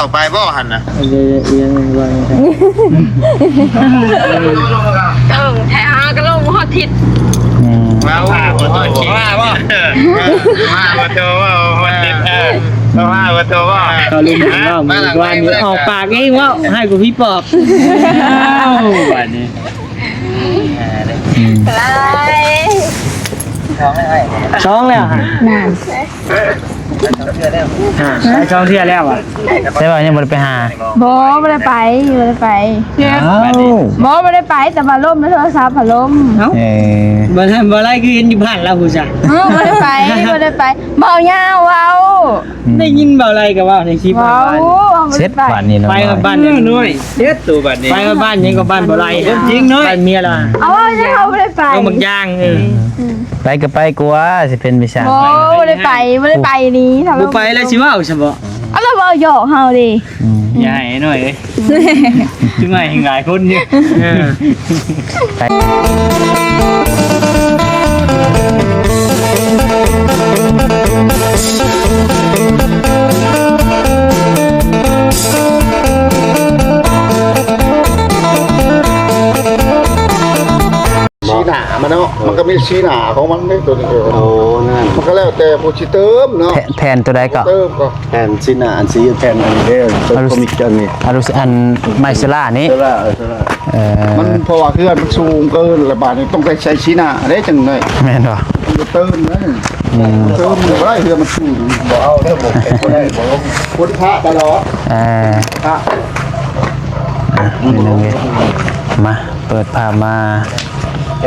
ເຂົ້າໄປບໍ່ຫັ້ນນະ? ເອີ ເອີ ເອີ ເອີ ເອີ ເອີ ແທ້ຫາກໍລົງຮອດທິດ. ອືມ ວ່າ ວ່າບໍ່ໂຕ ວ່າບໍ່ ວ່າບໍ່ໂຕ ວ່າບໍ່ຕິດ ເອີ ວ່າບໍ່ໂຕ ວ່າ ເຂົາລຸມກັນເວົ້າ ເມື່ອວານນີ້ອອກປາກເອງເວົ້າ ໃຫ້ກູຜີປອບ. ອ້າວ ບາດນີ້ ອືມ ຫຼາຍ ສອງແລ້ວຫັ້ນ ນັ້ນ ອ່າ ໄປສອງເທື່ອແລ້ວຫວາ? ແຕ່ວ່າຍັງບໍ່ໄດ້ໄປຫາ. ບໍ່ ບໍ່ໄດ້ໄປ ບໍ່ໄດ້ໄປ. ອ້າວ ບໍ່ ບໍ່ໄດ້ໄປ ແຕ່ວ່າລົມໃນໂທລະສັບຫັ້ນລົມ. ເອົ້າ ເອີ ບໍ່ ບໍ່ໄດ້ ຄືເຫັນຢູ່ບ້ານລາວພຸ້ນຊະ. ເອີ ບໍ່ໄດ້ໄປ ບໍ່ໄດ້ໄປ ເວົ້າຍາວເວົ້າ. ອືມ ໄດ້ຍິນເບົາໄລກໍເວົ້າໃນຄລິບ ເວົ້າ ເວົ້າ ເຊັດບາດນີ້ເນາະ ໄປຮອດບ້ານນ້ອຍ ເຊັດໂຕບາດນີ້ ໄປຮອດບ້ານຫຍັງກໍບ້ານເບົາໄລ ຄວາມຈິງເນາະ ບ້ານເມຍລະ ເອົາ ເວົ້າຫຍັງ ເຮົາບໍ່ໄດ້ໄປ ເອົາບັກຢ່າງ ເອີ ອືມ ໄປກໍໄປ ກວ່າຊິເປັນໄປຊ່າງ ບໍ່ ບໍ່ໄດ້ໄປ ບໍ່ໄດ້ໄປນີ້ ຖ້າບໍ່ໄປແລ້ວຊິເວົ້າຊະບໍ່? ເອົາ ລາວເວົ້າຫຍອກເຮົາເດ້. ອືມ ຢ່າໃຫ້ນ້ອຍເອີຍ ອືມ ຄືມາແຮງຫຼາຍຄົນຢູ່ ເອີ ໄປ ສີໜ້າມັນເນາະ ມັນກໍມີສີໜ້າຂອງມັນເດ້ ໂຕນີ້. ໂອ້ ນັ້ນ ມັນກໍແລ້ວແຕ່ຜູ້ຊິເຕີມເນາະ ແທ- ແທນໂຕໃດກໍ ເຕີມກໍ ແຜ່ນຊີ້ນະ ອັນຊີ້ແຜ່ນອັນນີ້ເດ້ ອາລຸ ໂຄມິກອັນນີ້ ອາລຸ ອັນໄມເຊລານີ້ ເຊລາ ເອີ ເຊລາ ເອີ ມັນ ເພາະວ່າເຮືອນມັນສູງເກີນ ລະບາດນີ້ຕ້ອງໄດ້ໃຊ້ຊີ້ນະເດ້ ຈັ່ງໄດ້ ແມ່ນບໍ່? ເຕີມເດ້ ອືມ ເຕີມບໍ່ໄດ້ ເຮືອນມັນສູງ ບໍ່ເອົາເດີ ບໍ່ ບໍ່ໄດ້ ບໍ່ ຄົນພະຕະຫຼອດ ເອີ ພະ ອ່ະ ພີ່ນ້ອງເອີຍ ມາ ເປີດພາບມາ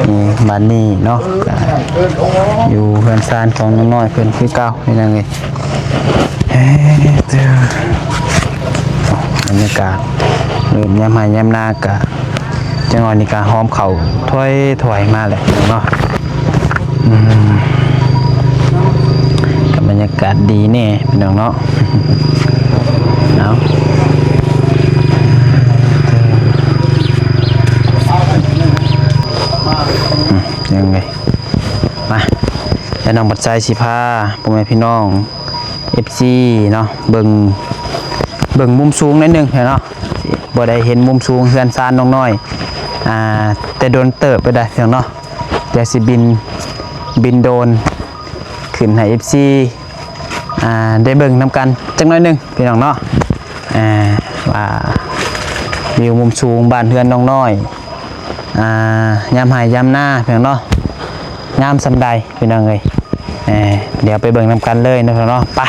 ນີ້ ບ້ານນີ້ເນາະ ກະຢູ່ເຮືອນຊານຂອງນ້ອງນ້ອຍເພິ່ນຄືເກົ່າ ພີ່ນ້ອງເອີຍ. ເອີ ບັນຍາກາດເລີ່ມຍາມໄຮ່ຍາມນາ ກະຈັກໜ້ອຍນີ້ກະຫອມເຂົ້າຖອຍໆມາແຫຼະເນາະ. ອືມ ກະບັນຍາກາດດີແດ່ພີ່ນ້ອງເນາະ ເອົາ ອືມ ຍັງໄງ ມາ ແລ້ວນ້ອງບັດໄຊຊິພາພໍ່ແມ່ພີ່ນ້ອງ ເອັຟຊີ ເນາະ ເບິ່ງ ເບິ່ງມຸມສູງໜ້ອຍໜຶ່ງເນາະ ບໍ່ໄດ້ເຫັນມຸມສູງເຮືອນຊານນ້ອງນ້ອຍ ອ່າ ແຕ່ດົນເຕີບແລ້ວໄດ໋ພີ່ນ້ອງເນາະ. ດຽວຊິບິນ ບິນໂດຣນຂຶ້ນໃຫ້ ເອັຟຊີ ອ່າ ໄດ້ເບິ່ງນຳກັນຈັກໜ້ອຍໜຶ່ງພີ່ນ້ອງເນາະ ອ່າ ວ່າວິວມຸມສູງບ້ານເຮືອນນ້ອງນ້ອຍ ອ່າ ຍາມໄຮ່ຍາມນາພີ່ນ້ອງເນາະ ງາມສ່ຳໃດພີ່ນ້ອງເອີຍ. ດຽວໄປເບິ່ງນຳກັນເລີຍເນາະພີ່ນ້ອງເນາະ ໄປ.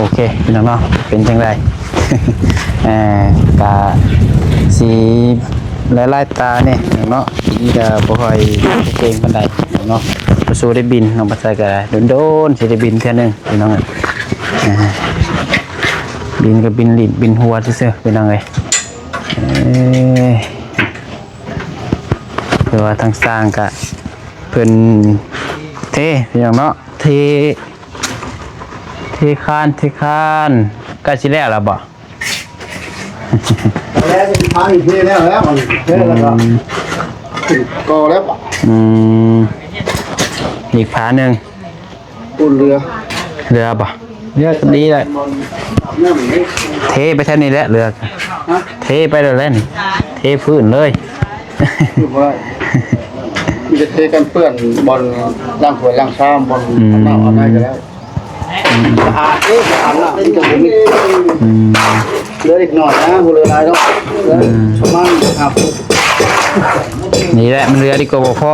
ໂອເຄ ພີ່ນ້ອງເນາະ ເປັນຈັ່ງໃດ? ເອີ ກະຊິຫຼາຍໆຕາແດ່ເນາະ ກິນກະບໍ່ຄ່ອຍເກັ່ງປານໃດເນາະ ບໍ່ສູ້ໄດ້ບິນ ນ້ອງປາໄຊກະດົນໆຊິໄດ້ບິນເທື່ອໜຶ່ງພີ່ນ້ອງເອີຍ ເອີ ບິນກະບິນລີດບິນຫົວຊື່ໆ ພີ່ນ້ອງເອີຍ ເອີ ຄືວ່າທາງຊ່າງກະເພິ່ນເທ ພີ່ນ້ອງເນາະ ເທ ເທຄານ ເທຄານ ໃກ້ຊິແລ້ວລະບໍ່? ແລ້ວ ເທແລ້ວ ແລ້ວ ເທແລ້ວກໍ ອືມ ກໍແລ້ວ ອືມ ອີກຝາໜຶ່ງ ປູນເຫຼືອ ເຫຼືອບໍ່? ເຫຼືອກໍດີແລ້ວ ເທໄປແຖວນີ້ແຫຼະ ເຫຼືອ ຮະ? ເທໄປແລ້ວແຫຼະນີ້ ເທພື້ນເລີຍ ຄືບໍ່ໄດ້ ມີແຕ່ເທກັນເປື້ອນ ບ່ອນລ້າງຖ້ວຍລ້າງຊາມ ບ່ອນ ອືມ ອາບນ້ຳອາບໃນກໍໄດ້ ອືມ ສະອາດເດ້ ສະອາດລະ ມີແຕ່ບໍ່ມີ ອືມ ເຫຼືອເລັກນ້ອຍນະ ບໍ່ເຫຼືອຫຼາຍດອກ ເຫຼືອ ອືມ ປະມານຫ້າຟຸດ ນີ້ແຫຼະ ມັນເຫຼືອດີກວ່າບໍ່ພໍ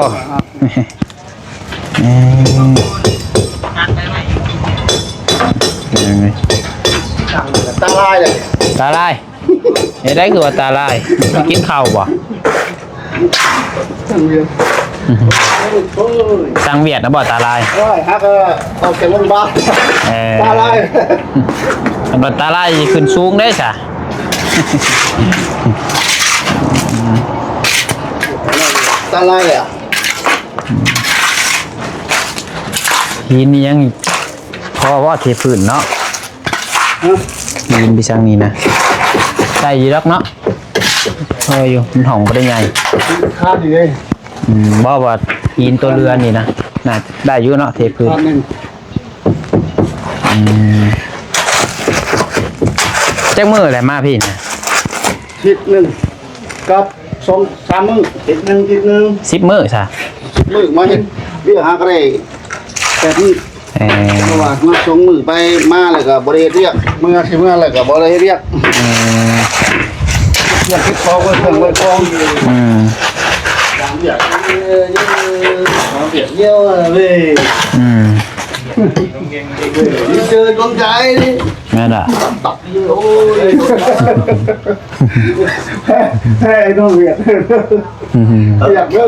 ເອີ ຕາລາຍເລີຍ ຕາລາຍ ເຮັດໄດ້ຄືວ່າຕາລາຍ ກິນເຂົ້າບໍ່? ສັງວຽດນະບໍ່ຕາລາຍ? ໂອ້ຍ ຫາກອອກຈາກໂຮງບານ ເອີ ຕາລາຍ ຄັນວ່າຕາລາຍຊິຂຶ້ນສູງເດ້ຊະ ຕາລາຍເລີຍ ຫີນນີ້ຍັງພໍບໍ່ເທພື້ນເນາະ? ຮະ? ຫີນໄປທາງນີ້ນະ ໄດ້ຢູ່ດອກເນາະ ພໍຢູ່ ມັນຫ້ອງບໍ່ໄດ້ໃຫຍ່ ຄາດຢູ່ເດ້ ອືມ ບໍ່ວ່າຫີນຕົວເຮືອນນີ້ນະ ໜ້າໄດ້ຢູ່ເນາະ ເທພື້ນ ຄາດໜຶ່ງ ອືມ ຈັກມື້ແລ້ວມາພີ້ນະ? ທິດໜຶ່ງກັບສອງສາມມື້ ທິດໜຶ່ງ ທິດໜຶ່ງ ສິບມື້ຊະ ສິບມື້ມາເຮັດວຽກຫາກໍໄດ້ແປດມື້ ເອີ ເພາະວ່າມາສອງມື້ໄປ ມາແລ້ວກໍບໍ່ໄດ້ເຮັດວຽກ ເມືອຊິເມືອແລ້ວກໍບໍ່ໄດ້ເຮັດວຽກ ອືມ ເຄື່ອງເກັບຂອງໄວ້ ເຄື່ອງໄວ້ຂອງ ອືມ ວຽກ ວຽກ ວຽກ ວຽກ ອືມ ດີເຈີດວງໃຈ ແມ່ນລະ ໂອ້ຍ ແທ້ ໄອ້ນ້ອງວຽກ ອືມ ວຽກເດີ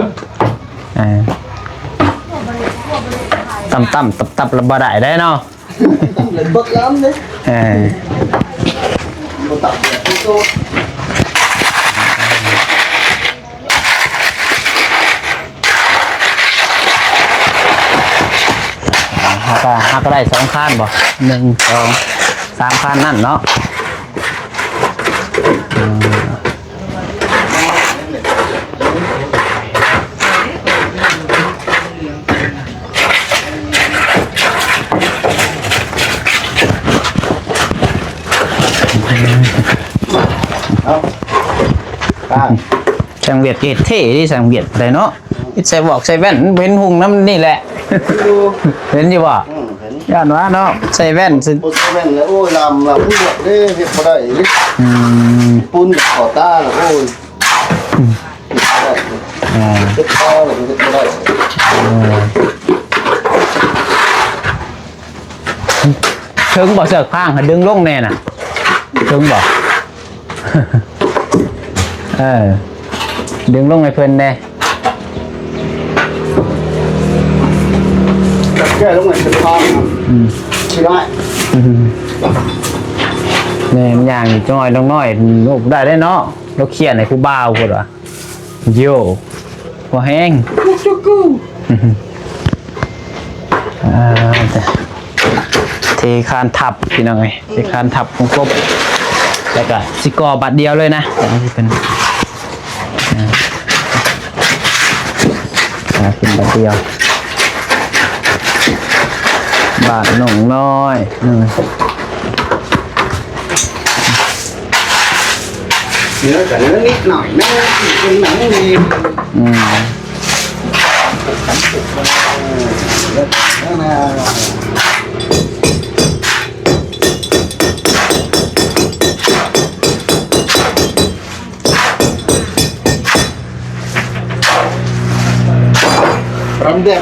ເອີ ຕ່ຳໆ ຕັບໆ ລະບໍ່ໄດ້ເດ້ເນາະ ເບິດລຳເດ້ ເອີ ບໍ່ຕັບແບບໂຕ ເຮົາກໍ ເຮົາກໍໄດ້ສອງຄານບໍ່? ໜຶ່ງ ສອງ ສາມຄານນັ້ນເນາະ ອືມ ເອົາ ຊ່າງວຽດເຮັດເທ່ເດ້ ຊ່າງວຽດໄດ້ເນາະ ເຮັດໃສ່ໝວກໃສ່ແວ່ນ ເຫັນຮຸ່ງນຳນີ້ແຫຼະ ເຫັນຢູ່ບໍ່? ອືມ ເຫັນ ຢ້ານວ່າເນາະ ໃສ່ແວ່ນ ບໍ່ໃສ່ແວ່ນແລ້ວ ໂອ້ຍ ລຳ ລຳ ເດ້ ເຮັດບໍ່ໄດ້ເດ້ ອືມ ປຸ້ນເຂົ້າຕາແລ້ວ ໂອ້ຍ ອືມ ເຮັດບໍ່ໄດ້ ອ່າ ເຮັດບໍ່ໄດ້ ເຮັດບໍ່ໄດ້ ເອີ ເຖິງບໍ່ເຊືອກຟາງ ດຶງລົງແດ່ນະ ເຖິງບໍ່? ເອີ ດຶງລົງໃຫ້ເພິ່ນແດ່ ແກ້ລົງໃຫ້ເພິ່ນຟັງ ອືມ ຊິໄດ້ ອືມ ແມ່ນ ຍ່າງຈັກໜ້ອຍ ນ້ອງນ້ອຍ ໂອ້ ໄດ້ເດ້ເນາະ ລາວຂຽນໃຫ້ຜູ້ບ່າວພຸ້ນວ່າ ໂຢ ບໍ່ແຮງ ອ່າ ເທຄານທັບ ພີ່ນ້ອງເອີຍ ເທຄານທັບຄົບໆ ແລ້ວກະຊິກໍ່ບາດດຽວເລີຍນະ ເປັນ ອ່າ ເປັນບາດດຽວ ບາດນ້ອງນ້ອຍ ອືມ ເໜືອກໍເໜືອນິດໜ້ອຍນະ ເປັນໜັງນີ້ ອືມ ເອີ ເລີດນະ ຣຳແດກ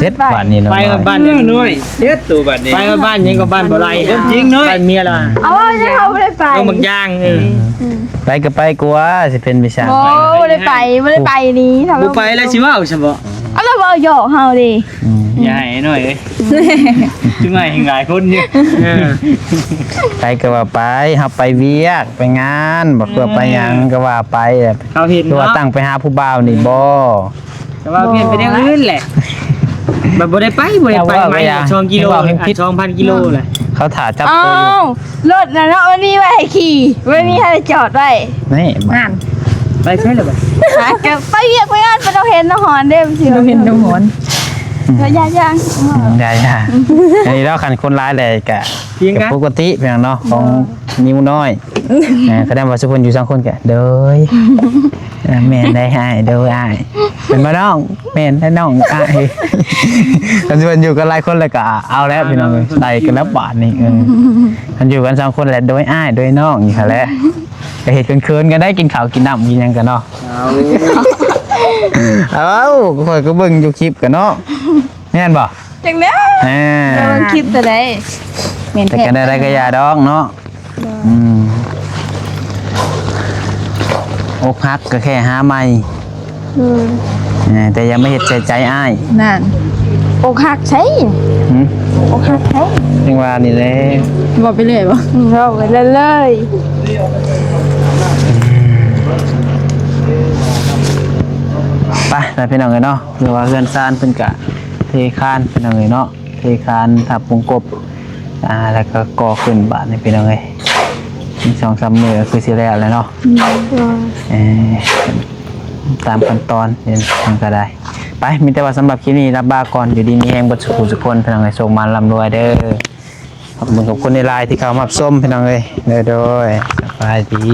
ເສັດບາດນີ້ເນາະ ໄປກັບບ້ານນ້ອຍ ເຮັດໂຕບາດນີ້ ໄປກັບບ້ານຫຍັງ ກັບບ້ານບໍ່ໄລ່ ຄວາມຈິງເນາະ ບ້ານເມຍລະ ເອົາ ເຈົ້າເຮົາບໍ່ໄດ້ໄປ ລົງບັກຢ່າງ ເອີ ໄປກໍໄປກວ່າ ຊິເປັນໄປຊ່າງ ບໍ່ ບໍ່ໄດ້ໄປ ບໍ່ໄດ້ໄປນີ້ ຖ້າ ບໍ່ໄປແລ້ວຊິເວົ້າຊັ້ນບໍ່ ເອົາ ລາວເວົ້າຫຍອກເຮົາເດ້ ອືມ ຢ່າໃຫ້ນ້ອຍເອີຍ ຄືມາແຮງຫຼາຍຄົນຢູ່ ເອີ ໄປກໍວ່າໄປ ເຮົາໄປວຽກ ໄປງານ ບໍ່ຄືວ່າໄປຫຍັງກໍວ່າໄປ ເຂົາເຫັນ ຄືວ່າ ເນາະ ຕັ້ງໄປຫາຜູ້ບ່າວນີ້ບໍ່ ແຕ່ວ່າປ່ຽນໄປແນວອື່ນແຫຼະ ແບບບໍ່ໄດ້ໄປ ບໍ່ໄດ້ໄປ ໄມສອງກິໂລ ສອງພັນກິໂລແຫຼະ ເຂົາຖ້າຈັບໂຕຢູ່ ອ້າວ ລົດນະເນາະ ມັນມີໄວ້ໃຫ້ຂີ່ ມັນມີໃຫ້ຈອດໄວ້ ນີ້ ນັ້ນ ໄປໃສລະບັດ ຫາກໍໄປວຽກໄປງານ ໄປດອກເຫັນດອກຫອນເດ້ ບໍ່ເຫັນດອກຫອນ ອືມ ກໍຢ່າໆ ອືມ ຢ່າໆ ອັນນີ້ເນາະ ຄັນຄົນຫຼາຍແຫຼະກະ ກໍປົກກະຕິພີ່ນ້ອງເນາະ ຂອງ ເອີ ນິວນ້ອຍ ເອີ ຄັນວ່າຊຸມເພິ່ນຢູ່ສອງຄົນກໍ ໂດຍ ເອີ ແມ່ນໄດ໋ອ້າຍ ໂດຍອ້າຍ ແມ່ນບໍ່ນ້ອງ ແມ່ນແລ້ວນ້ອງອ້າຍ ຄັນຊິເພິ່ນຢູ່ກັນຫຼາຍຄົນແລ້ວກໍເອົາແລ້ວພີ່ນ້ອງເອີຍ ໃສ່ກັນແລ້ວບາດນີ້ ເອີ ຄັນຢູ່ກັນສອງຄົນແລ້ວ ໂດຍອ້າຍ ໂດຍນ້ອງ ນີ້ຫັ້ນແຫຼະ ກໍເຮັດເຂີນໆກັນໄດ໋ ກິນເຂົ້າກິນນ້ຳກິນຫຍັງກັນເນາະ ເອົາ ຂ້ອຍກໍເບິ່ງຢູ່ຄລິບກັນເນາະ ແມ່ນບໍ່? ຈັກແລ້ວ ອ່າ ເບິ່ງຄລິບແຕ່ໃດ ແມ່ນ ແຕ່ ແທ້ ກັນໄດ້ກໍຢ່າດອກເນາະ ໂດຍ ອືມ ອົກຫັກກໍແຄ່ຫາໃໝ່ ໂດຍ ເອີ ແຕ່ຢ່າມາເຮັດໃສ່ໃຈອ້າຍ ນັ້ນ ອົກຫັກໃສ ຫື ອົກຫັກໃສ ຈັ່ງວ່ານີ້ແຫຼະ ເວົ້າໄປເລື້ອຍບໍ່ ເວົ້າໄປເລື້ອຍໆ ອືມ ໄປ ໄປພີ່ນ້ອງເອີຍເນາະ ຫຼືວ່າເຮືອນຊານເພິ່ນກະເທຄານພີ່ນ້ອງເອີຍເນາະ ເທຄານທັບມຸງກົບ ອ່າ ແລ້ວກໍກໍ່ຂຶ້ນບາດນີ້ພີ່ນ້ອງເອີຍ ອີກສອງສາມມື້ກໍຄືຊິແລ້ວແຫຼະເນາະ ອືມ ເອີ ຕາມຂັ້ນຕອນຫຍັງກໍໄດ້ ໄປ ມີແຕ່ວ່າສຳລັບຄລິບນີ້ລາບາກ່ອນ ຢູ່ດີມີແຮງເບິດສູ່ຜູ້ສູ່ຄົນ ພີ່ນ້ອງເອີຍ ໂຊກໝານລ່ຳລວຍເດີ ຂອບຄຸນ ຂອບຄຸນຫຼາຍໆທີ່ເຂົ້າມາຮັບຊົມ ພີ່ນ້ອງເອີຍ ໂດຍໆ ສະບາຍດີ.